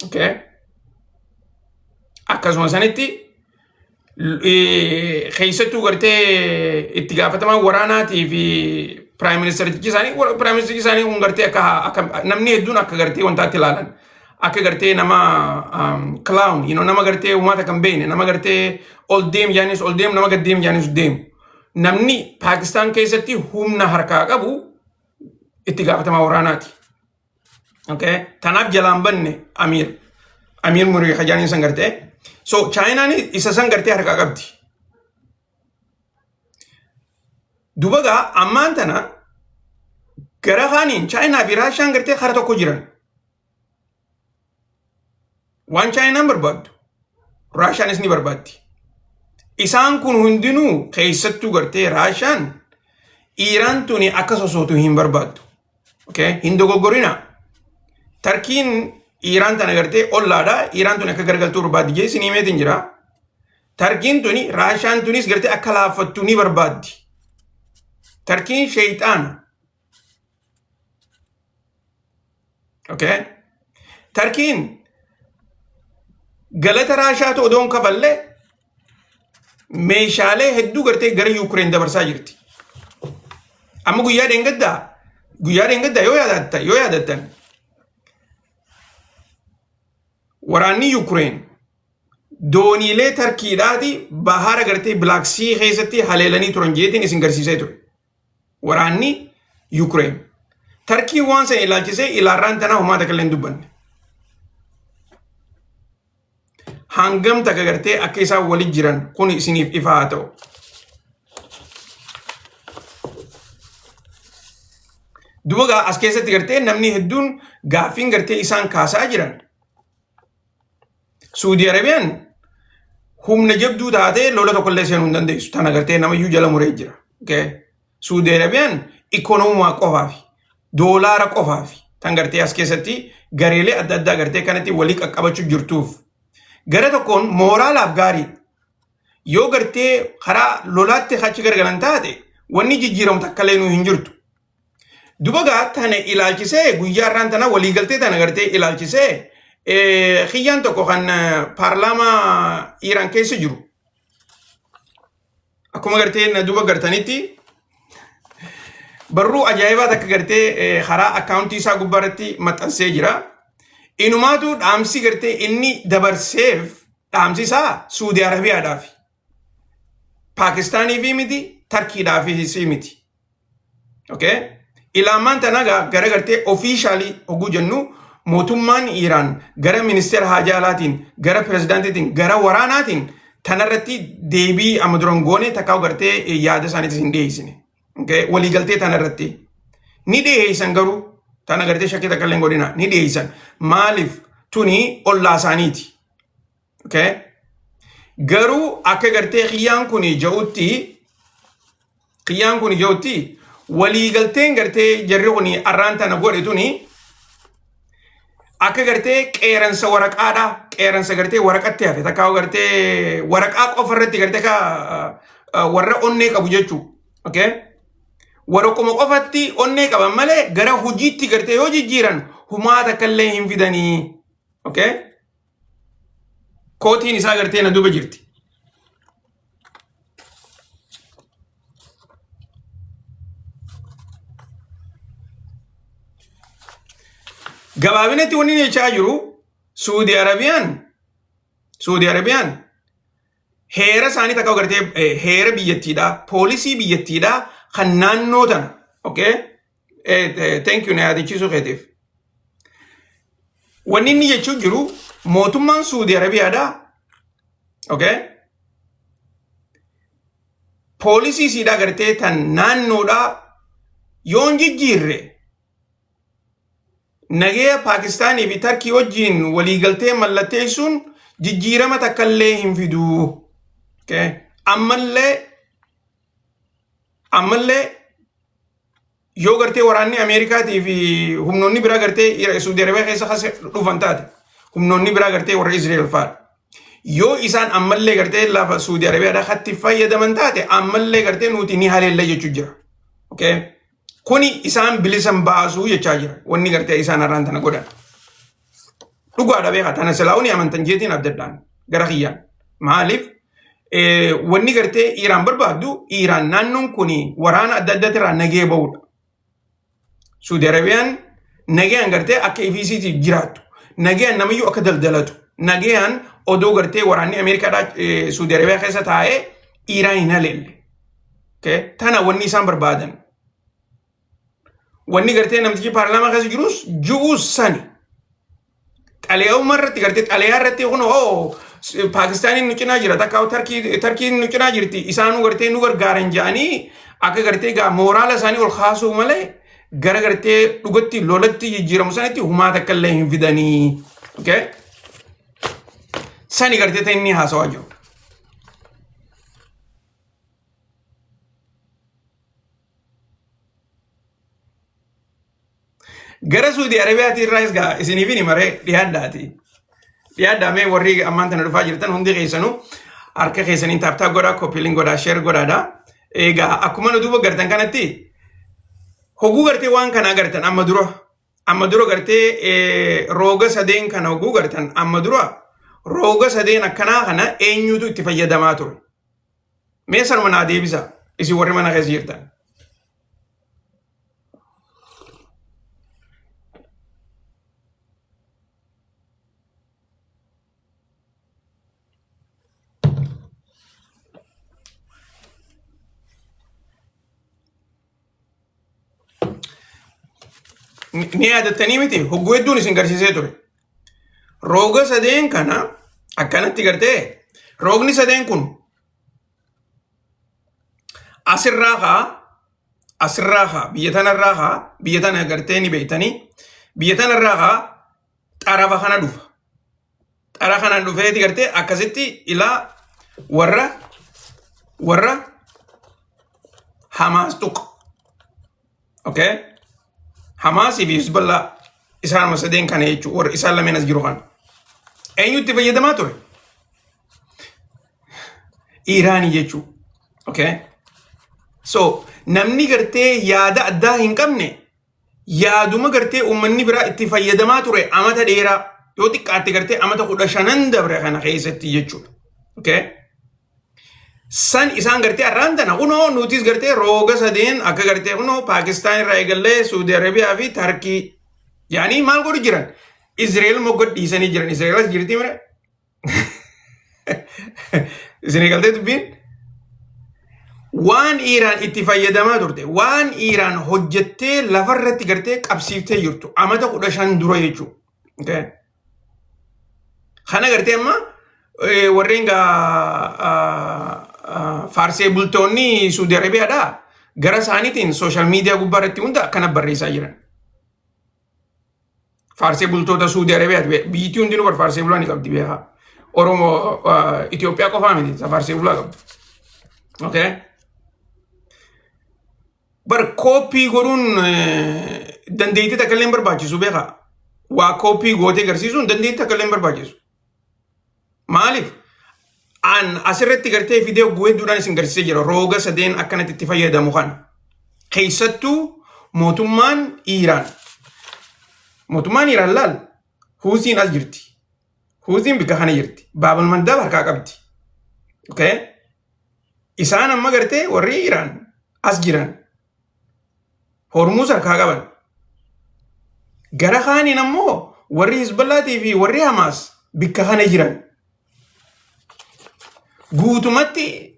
Okay? Akkasuma sanitti keessattuu gartee itti gaafatamaan waraanaatii fi prime ministerichi isaanii, prime ministerichi isaanii kun gartee akka namni hedduun akka gartee wantaatti ilaalan, akka gartee nama clown, nama gartee uummata kan beekne, nama gartee ol deem jaanis ol deemu, nama gad deem jaanis deemu. Namni Paakistaan keessatti humna harkaa qabu itti gaafatamaa waraanaati. Okay? Tanaaf jalaan banne Amiir. Amiir Murii Hajaaniin san gartee. So Chaayinaan isa san gartee harkaa qabdi. Duba gaa ammaan tana gara kaaniin Chaayinaa fi Raashaan gartee kara tokko jiran. Waan Chaayinaan barbaaddu Raashaanis ni barbaaddi. Isaan kun hundinuu keessattuu gartee Raashaan Iiraan tuni akka sosootu hin barbaaddu. Okay? Hin dogoggorina. Tarkiin Iiraan tana gartee ollaadha. Iiraan tuni akka garagaltuu barbaaddi jee isin himeetiin jira. Tarkiin tuni, Raashaan tunis gartee akka laaffattu ni barbaaddi. Tarkiin sheeyxaana. Okay? Tarkiin galata Raashaatu odoon kafallee meeshaalee hedduu gartee gara Yuukireen dabarsaa jirti. Amma guyyaa dheengaddaa yoo yaadattan waraanni Yuukireen Dooniilee Tarkiidhaati bahara gartee Black Sea keessatti haleelanii turan jeetiin isin garsiisee ture. Waraanni Yukureen. Tarkiin waan sana ilaalchisee ilaarraan tanaa homaa takka illee hin dubbanne. Hangam takka gartee akka isaan wali jiran kun isiniif ifa haa ta'u. Duba gaa as keessatti gartee namni hedduun gaaffiin gartee isaan kaasaa jiran. Suudii Arabiyaan humna jabduu taatee lola tokkollee seenuu hin dandeessu. Tana gartee namayyuu jala muree jira. Okay? Suudii Arabiyaan ikoonomumaa qofaafi doolaara qofaafi tan gartee as keessatti gareelee adda addaa gartee kanatti walii qaqqabachuu jirtuuf. Gara tokkoon mooraalaaf gaarii yoo gartee karaa lolaatti achi garagalan taate wanni jijjiiramu takka illee nuu hin jirtu. Duba gaa tana ilaalchisee guyyaa irraan tana waliigaltee tana gartee ilaalchisee kiyyaan tokko kan paarlaamaa Iiraan keessa jiru akkuma gartee na duba gartanitti barruu ajaa'ibaa takka gartee karaa akkaawuntii isaa gubbaa irratti maxxansee jira. Inumaatu dhaamsi gartee inni dabarseef dhaamsi isaa Suudi Arabiyaadhaafi. Paakistaaniifi miti Tarkiidhaafis miti. Okay? Ilaamaan tana gara gartee ofiishaalii hogguu jennu mootummaan Iiraan gara ministeera haajaa alaatiin gara pirezidaantiitiin gara waraanaatiin tanarratti deebii amma duran goone takkaa gartee yaada isaaniitis hin dhiyeessine. Okay? Waliigaltee tanarratti ni dhiyeessan garuu tana gartee shakkii takka illee hin godhina ni dhiyeessan. Maaliif tuni ollaa isaaniiti. Okay? Garuu akka gartee kiyyaan kun ja'utti kiyyaan kun ja'utti waliigalteen gartee jarri kun arraan tana godhe tuni akka gartee qeeransa waraqaadha qeeransa gartee waraqatti hafe takka gartee waraqaa qofa irratti gartee ka warra onnee qabu jechuu okay? Waraquma qofatti onnee qaban malee gara hojiitti gartee yoo jijjiiran humaa takka illee hin fidanii okay? Kootiin isaa gartee na duuba jirti. Gabaabinatti wanni inni jechaa jiru Suudi Arabiyaan heera isaanii takka gartee heera biyyattiidha poolisii biyyattiidha kan naannoo tana okay thank you na yaadachiisuu keetiif. Wanni inni jechuu jiru mootummaan Suudi Arabiyaadha okay poolisii isiidhaa gartee tan naannoodhaa yoon jijjiirre nagaya Paakistaanii fi Tarkii wajjin waliigaltee mallatteessuun jijjiirama takkallee hin fidu. Okay. Ammallee yoo gartee waraanni Ameerikaatii fi humnoonni biraa gartee Suudi Arabiyaa keessa kas dhufan taate humnoonni biraa gartee warra Israa'el fa'aadha. Yoo isaan ammallee gartee lafa Suudi Arabiyaadhaa katti fayyadaman taate ammallee gartee nuti ni haleella jechuu jira. Okay. Kuni isaan bilisan baasuu jechaa jira. Wanni gartee isaan har'aan tana godhan. Dhugaadha beekaa tana silaa ni amantan jeetiin abdadhaan gara kiyyaan. Maaliif wanni gartee Iiraan barbaaddu Iiraan naannoon kun waraana adda addaati irraa nagee ba'uudha. Suudi Arabiyaan nagayaan gartee akka ifiisiitii jiraattu. Nagayaan namayyuu akka daldalatu. Nagayaan odoo gartee waraanni Ameerikaadhaa Suudi Arabiyaa keessa taa'ee Iiraan hin haleelle. Tana wanni isaan barbaadan. Wanni gartee namtichi paarlaamaa keessa jirus ju'uus sani. Xalayaa irratti gartee xalayaa irratti kun hoo Paakistaaniin nu cinaa jira takka Tarkiin nu cinaa jirti isaanuu gartee nu gargaaran jedhanii akka gartee gaa mooraala isaanii ol kaasuu malee gara gartee dhugatti lolatti jijjiiramu sanitti humaa takka illee hin fidanii. Okay? Sani gartee ta'e inni haasawaa jiru. Gara Suudi Arabiyaatti irraas gaa isiniif hin maree dhiyaadhaati. Dhiyaadhaa mee warri ammaan tana dhufaa jirtan hundi keessanuu harka keessaniin tap tap godhaa, copy link godhaa, share godhaadha. Egaa akkuma nu duuba gartan kanatti hoguu gartee waan kana agartan amma dura gartee rooga sadeen kana hoguu gartan amma dura rooga sadeen akkanaa kana eenyutu itti fayyadamaa ture. Mee sanuma naa deebisa isin warri mana keessa jirtan. Ni yaadattanii miti, hogguu hedduun isin garsiisee ture. Rooga sadeen kana akkanatti gartee roogni sadeen kun asirraa kaa, asirraa kaa, biyya tanarraa kaa, biyya tana gartee ni beektanii, biyya tanarraa kaa xarafa kana dhufa. Xara kanaan dhufeeti gartee akkasitti ilaa warra Hamaas tuqa. Okay? Hamaasii fi Hizballaa isaanuma sadeen kana jechuudha. Warra isaan lameen as jiru kana. Eenyutti fayyadamaa ture? Iiraanii jechuudha. Okay? So namni gartee yaada addaa hin qabne yaaduma gartee uummanni biraa itti fayyadamaa ture amata dheeraa, yoo xiqqaatte gartee amata 15n dabre kana keessatti jechuudha. Okay? San isaan gartee har'aan tana kunoo nutis gartee rooga sadeen akka gartee kunoo Paakistaan irraa eegallee Suudi Arabiyaa fi Tarkii yaanii maal godhu jiran? Israa'el mogga dhiisanii jiran. Israa'el as jirti mire? Isin eegaltee dubbiin? Waan Iiraan itti fayyadamaa turte, waan Iiraan hojjettee lafarratti gartee qabsiiftee jirtu amata 15 dura jechuudha. Okay. Kana gartee amma warreen gaa faarsee bultoonni Suudi Arabiyaadhaa gara isaaniitiin social media gubbaa irratti hunda akkana barreessaa jiran. Faarsee bultoota Suudi Arabiyaati. Biyyittii hundinuu bar faarsee bulaa ni qabdi, beekaa. Oromoo Itoophiyaa qofaa miti isa faarsee bulaa qabdi. Okay. Bar copy godhuun dandeettii takka illee hin barbaachisu, beekaa. Waa copy gootee agarsiisuun dandeettii takka illee hin barbaachisu. Maaliif? An asirratti gartee fidee hogguu hedduudhaan isin garsiisee jira. Rooga sadeen akkanatti itti fayyadamu kana. Keessattuu mootummaan Iiraan. Mootummaan Iiraan laal, Huusiin as jirti. Huusiin bikka kana jirti. Baabul Mandaab harkaa qabdi. Okay? Isaan amma gartee warri Iiraan as jiran. Hormuuz harkaa qaban. Gara kaaniin ammoo warri Hizballaatii fi warri Hamaas bikka kana jiran. Guutumatti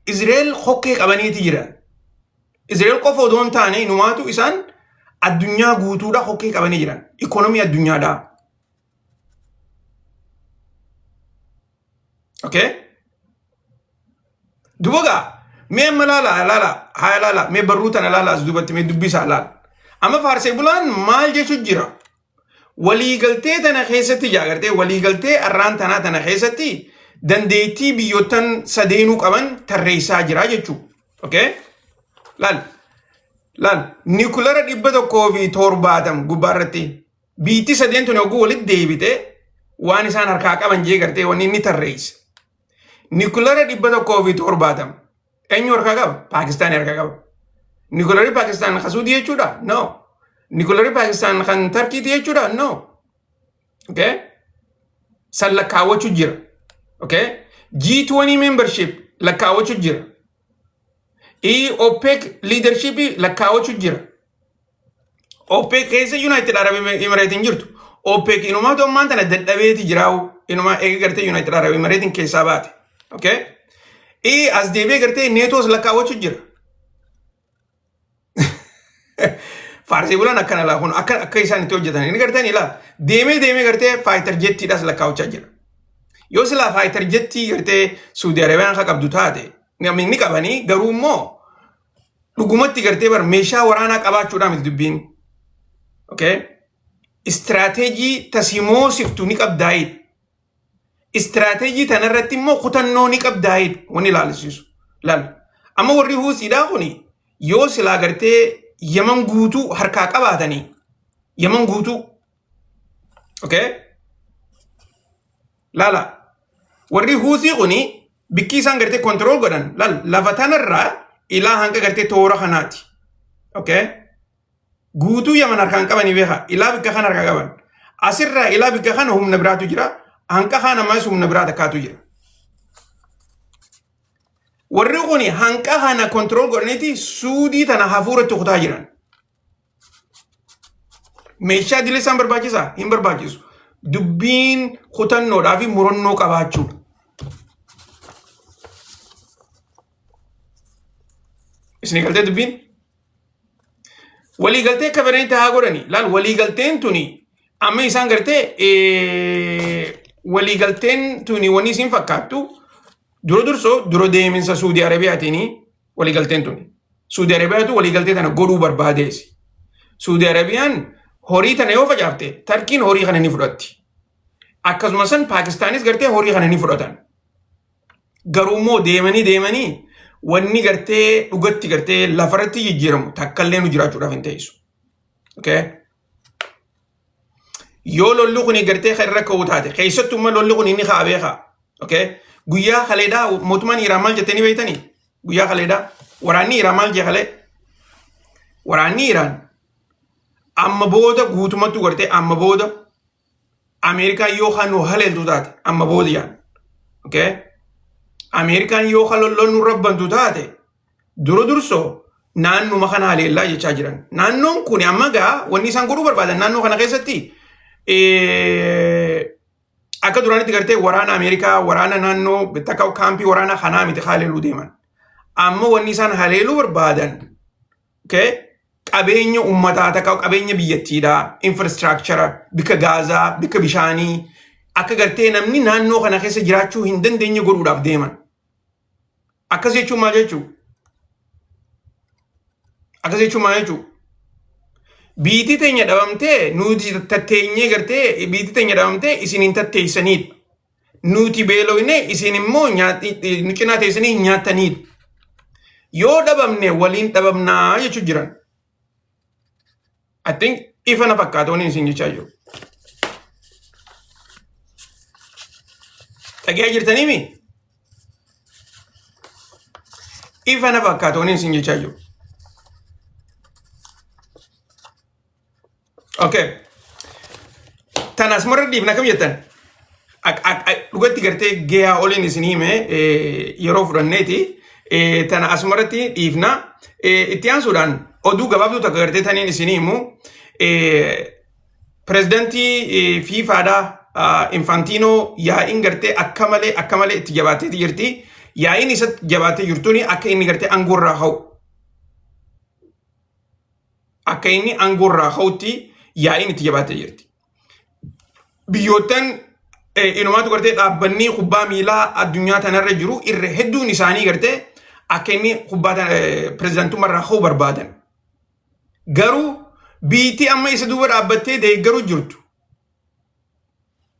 Israa'el hokkee qabaniiti jiran. Israa'el qofa odoo hin taane inumaatu isaan addunyaa guutuudha hokkee qabanii jiran. Ikoonomii addunyaadhaa. Okay? Duba gaa mee amma laala, laala, haa laala, mee barruu tana laala, as duubatti mee dubbisaa laala. Amma faarsee bulaan maal jechu jira? Waliigaltee tana keessatti jaagartee waliigaltee arraan tanaa tana keessatti dandeettii biyyoottan sadeenuu qaban tarreessaa jira jechuudha. Okay? Laal. Laal. Nikulara 170 gubbaa irratti biitti sadeen tun hogguu walitti deebite waan isaan harkaa qaban jee gartee wanni inni tarreesse. Nikulara 170. Eenyu harkaa qaba? Paakistaan harkaa qaba. Nikularri Paakistaan kan Suudii jechuudha? No. Nikularri Paakistaan kan Tarkiiti jechuudha? No. Okay? San lakkaawwachuu jira. Okay? G20 membership lakkaawwachuu jira. OPEC leadership lakkaawwachuu jira. OPEC keessa United Arab Emirates hin jirtu. OPEC inumaatu ammaan tana dadhabeeti jiraawu. Inumaa eega gartee United Arab Emirates keessaa baate. Okay? As deebi'ee gartee NATOs lakkaawwachuu jira. Faarsee bulaan akkana laa kun akka isaan itti hojjetan inni gartee ni laal. Deemee deemee gartee fighter jettiidhaas lakkaawwachaa jira. Yoo silaa fighter jettii gartee Suudi Arabiyaan akka qabdu taate ni qabanii, garuu immoo dhugumatti gartee bar meeshaa waraanaa qabaachuudhaan miti dubbiin. Okay? Istiraateejii tasimoosiftu ni qabdaayidha. Istiraateejii tanarratti immoo kutannoo ni qabdaayidha wanni ilaalchisiisu. Laal. Amma warri Huusiidhaa kuni yoo silaa gartee Yaman guutuu harkaa qabaatanii, Yaman guutuu. Okay? Laala. Warri Huusii kuni bikki isaan gartee control godhan laal, lafa tanarraa ilaa hanga gartee toora kanaati. Okay? Guutuu Yaman harkaan qabanii, beeka. Ilaa bikka kana harkaa qaban. Asirraa ilaa bikka kana humna biraatu jira. Hanqa kana ammas humna biraa takkaatu jira. Warri kuni hanqa kana control godhaniiti Suudii tana hafuuratti kutaa jiran. Meeshaa dilee isaan barbaachisaa? Hin barbaachisu. Dubbiin kutannoodhaa fi murannoo qabaachuudha. Isin galtee dubbiin? Waliigaltee akka fedhanitti haa godhani. Laal, waliigalteen tuni amma isaan gartee waliigalteen tuni wanni isin fakkaattu dura dursoo dura deeminsa Suudii Arabiyaatiin waliigalteen tuni. Suudii Arabiyaatu waliigaltee tana godhuu barbaadeesi. Suudii Arabiyaan horii tana yoo facaafte, Tarkiin horii kana ni fudhatti. Akkasuma san Paakistaanis gartee horii kana ni fudhatan. Garuu immoo deemanii deemanii wanni gartee dhugatti gartee lafarratti jijjiiramu takkallee nu jiraachuudhaaf hin teessu. Okay? Yoo lolli kun gartee kan irra ka'u taate, keessattuu immoo lolli kun inni ka'a beekaa. Okay? Guyyaa kaleedhaa mootummaan Iraan maal jettanii beektanii? Guyyaa kaleedhaa waraanni Iraan maal jee kalee? Waraanni Iraan amma booda guutummattuu gartee amma booda Ameerikaan yoo kan nu haleeltu taate, amma booda jaan. Okay? Ameerikaan yoo kan lolloon nu rabbantu taate, dura dursoo naannuma kana haleellaa jechaa jiran. Naannoon kun amma gaa wanni isaan godhuu barbaadan naannoo kana keessatti akka duraanitti gartee waraana Ameerikaa, waraana naannoo takka kaampii waraanaa kanaa miti haleeluu deeman. Amma wanni isaan haleeluu barbaadan, okay, qabeenya uummataa takka qabeenya biyyattiidhaa, infrastructure, bika gaazaa, bika bishaanii, akka gartee namni naannoo kana keessa jiraachuu hin dandeenye godhuudhaaf deeman. Akkas jechuun maal jechuu? Akkas jechuun maal jechuu? Biitii teenya dhabamtee nuti tatteenyee gartee biitii teenya dhabamtee isin hin tatteessaniidha. Nuti beelofne, isin immoo nu cinaa teessanii hin nyaattaniidha. Yoo dhabamne waliin dhabamnaa jechuu jiran. I think ifa na fakkaata waniin isin jechaa jiru. Dhagayaa jirtaniimi? Ifa na fakkaata waniin isin jechaa jiru. Okay. Tana asumarra dhiifna, kam jettan? Dhugatti gartee gahaa oliin isin hime yeroo fudhanneeti. Tana asumarratti dhiifna. Itti aansuudhaan oduu gabaabduu takka gartee taniin isin himu. Pireezidantii FIFAdhaa Infaantiinoo yaa'iin gartee akka malee akka malee itti jabaateeti jirti. Yaa'iin isatti jabaatee jirtuuni akka inni gartee aangoo irraa ka'u. Akka inni aangoo irraa ka'utti yaa'iin itti jabaatee jirti. Biyyoottan inumaatu gartee dhaabbanni kubbaa miilaa addunyaa tanarra jiru irra hedduun isaanii gartee akka inni kubbaa pireezidantummaa irraa ka'u barbaadan. Garuu biitii amma isa duuba dhaabbattee deeggaruu jirtu.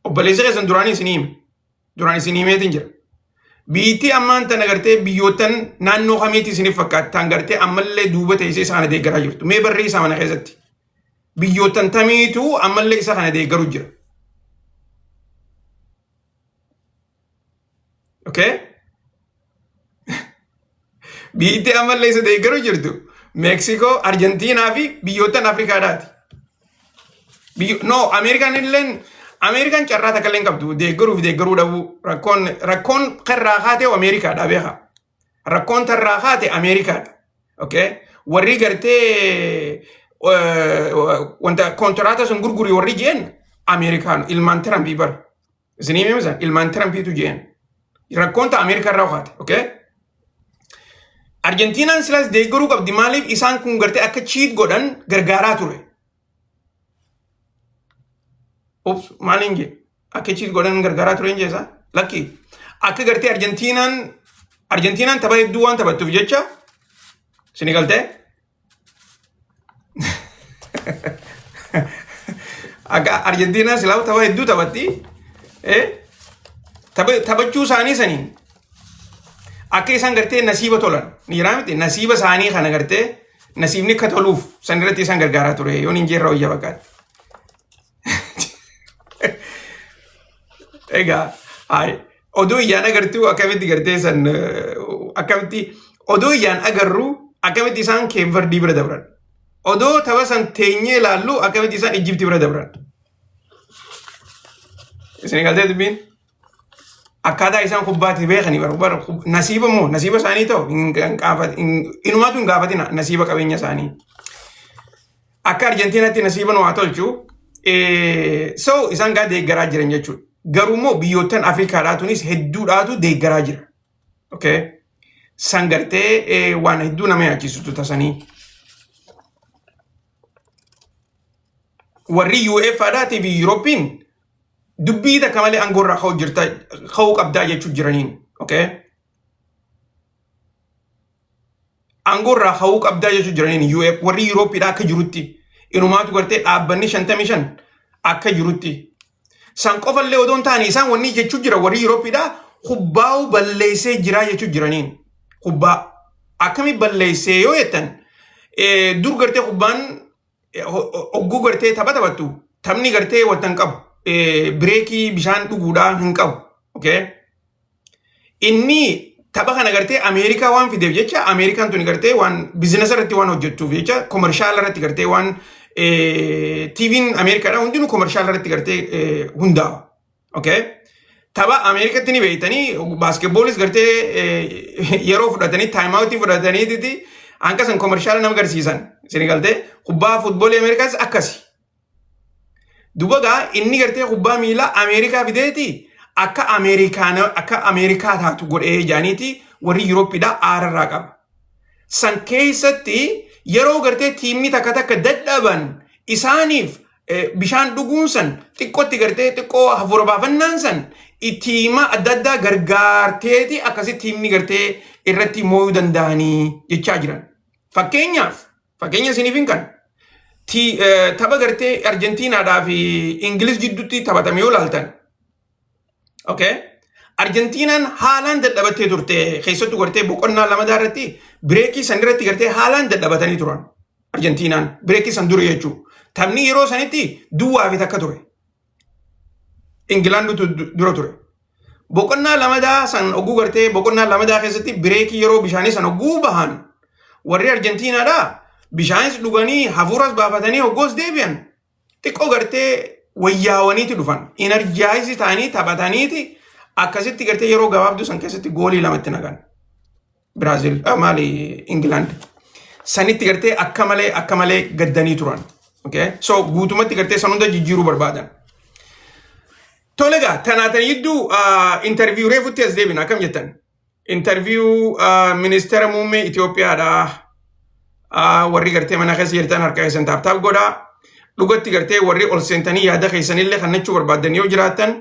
Obboleessa keessan duraanii isin hime. Duraan isin himeetiin jira. Biitii ammaan tana gartee biyyoottan naannoo kamiitti isiniif fakkaattan gartee ammallee duuba teessee isa kana deeggaraa jirtu? Mee barreessaa mana keessatti. Biyyoottan tamiitu ammallee isa kana deeggaruu jira? Okay? Biitti ammallee isa deeggaruu jirtu Meeksikoo, Arjentiinaa fi biyyoottan Afrikaadhaati. No, Ameerikaan illeen, Ameerikaan carraa takka illee hin qabdu deeggaruu fi deeggaruu dhabuu. Rakkoon karraa kaatee Ameerikaadha beekaa. Rakkoon tarraa kaate Ameerikaadha. Okay? Warri gartee wanta kontiraata sun gurguri warri jeen Ameerikaan ilmaan Tirampii bara. Isinii himisa, ilmaan Tirampiitu jeen. Rakkoon ta Ameerikaa irraa kaate. Okay? Arjentiinaan silaas deeggaruu qabdi, maaliif isaan kun gartee akka cheat godhan gargaaraa ture. Ups, maaliin jee? Akka cheat godhan gargaaraa ture hin jeesa? Lakki. Akka gartee Arjentiinaan tapha hedduu waan taphattuuf jecha isinii galtee? Akka Arjentiinaan silaa tapha hedduu taphatti. Taphachuu isaanii saniin akka isaan gartee nasiiba tolan ni jiraa miti, nasiiba isaanii kana gartee nasiibni akka toluuf san irratti isaan gargaaraa ture yoon hin jeerra wayya fakkaatti. Egaa hayi oduu iyyaan agartuu akkamitti gartee san akkamitti oduu iyyaan agarru, akkamitti isaan Keevardii bira dabran, odoo tapha san teenyee ilaallu akkamitti isaan Ijjibtii bira dabran. Isin galtee dubbiin? Akkaataa isaan kubbaatti beekanii bara nasiiba moo nasiiba isaanii ta'u inumaatu hin gaafatina nasiiba qabeenya isaanii. Akka Arjentiinaatti nasiiba nu haa tolchu. So isaan gaa deeggaraa jiran jechuudha. Garuu immoo biyyoottan Afrikaadhaa tunis hedduudhaatu deeggaraa jira. Okay. San gartee waan hedduu nama yaachisutu tasanii. Warri UEFAdhaatii fi Yuurooppiin dubbii takka malee aangoo irraa ka'uu jirta, ka'uu qabdaa jechuu jiraniin. Okay? Aangoo irraa ka'uu qabdaa jechuu jiraniin UF warri Yuurooppiidhaa akka jirutti inumaatu gartee dhaabbanni 55 akka jirutti. San qofallee odoo hin taane isaan wanni jechuu jira warri Yuurooppiidhaa kubbaa'uu balleessee jiraa jechuu jiraniin. Kubbaa akkami balleessee yoo jettan, dur gartee kubbaan ogguu gartee tapha taphattu taphni gartee wanta hin qabu. Breakii bishaan dhuguudhaa hin qabu. Okay? Inni tapha kana gartee Ameerikaa waan fideef jecha, Ameerikaan tuni gartee waan businessa irratti waan hojjettuuf jecha, commerciala irratti gartee waan TV'n Ameerikaadhaa hundinuu commerciala irratti gartee hundaa'a. Okay? Tapha Ameerikatti ni beektanii, basketballis gartee yeroo fudhatanii time outii fudhataniititi hanga san commerciala nama agarsiisan. Isin galtee kubbaa footballii Ameerikaas akkasi. Duba gaa inni gartee kubbaa miilaa Ameerikaa fideeti akka Ameerikaana akka Ameerikaa taatu godhee jaaniiti warri Yuurooppiidhaa aararraa qaba. San keessatti yeroo gartee teamni takka takka dadhaban isaaniif bishaan dhuguun san xiqqootti gartee xiqqoo hafuura baafannaan san teama adda addaa gargaarteeti akkasi teamni gartee irratti mooyuu danda'anii jechaa jiran. Fakkeenyaaf, fakkeenya isiniif hin kan tapha gartee Arjentiinaadhaa fi Ingilis jidduutti taphatame yoo ilaaltan. Okay? Arjentiinaan haalaan dadhabattee turte, keessattuu gartee boqonnaa lamadaa irratti breakii san irratti gartee haalaan dadhabatanii turan. Arjentiinaan breakii san dura jechuudha. Taphni yeroo sanitti 0-1 ture. Ingilaandutu dura ture. Boqonnaa lamadaa san oguu gartee boqonnaa lamadaa keessatti breakii yeroo bishaanii san oguu bahan warri Arjentiinaadhaa bishaanis dhuganii hafuuras baafatanii hoggoos deebi'an xiqqoo gartee wayyaawaniiti dhufan. Energize ta'anii taphataniiti akkasitti gartee yeroo gabaabduu san keessatti goolii lamatti naqan. Biraazil maali, Ingilaand. Sanitti gartee akka malee gaddanii turan. Okay? So guutumatti gartee san hunda jijjiiruu barbaadan. Tole egaa, tanaatan jidduu interview reefutti as deebina, akkam jettan? Interview ministeera muummee Itoophiyaadha. Warri gartee mana keessa jirtan harka keessan tap tap godhaa. Dhugatti gartee warri ol seentanii yaada keessanillee kannachuu barbaadan yoo jiraattan.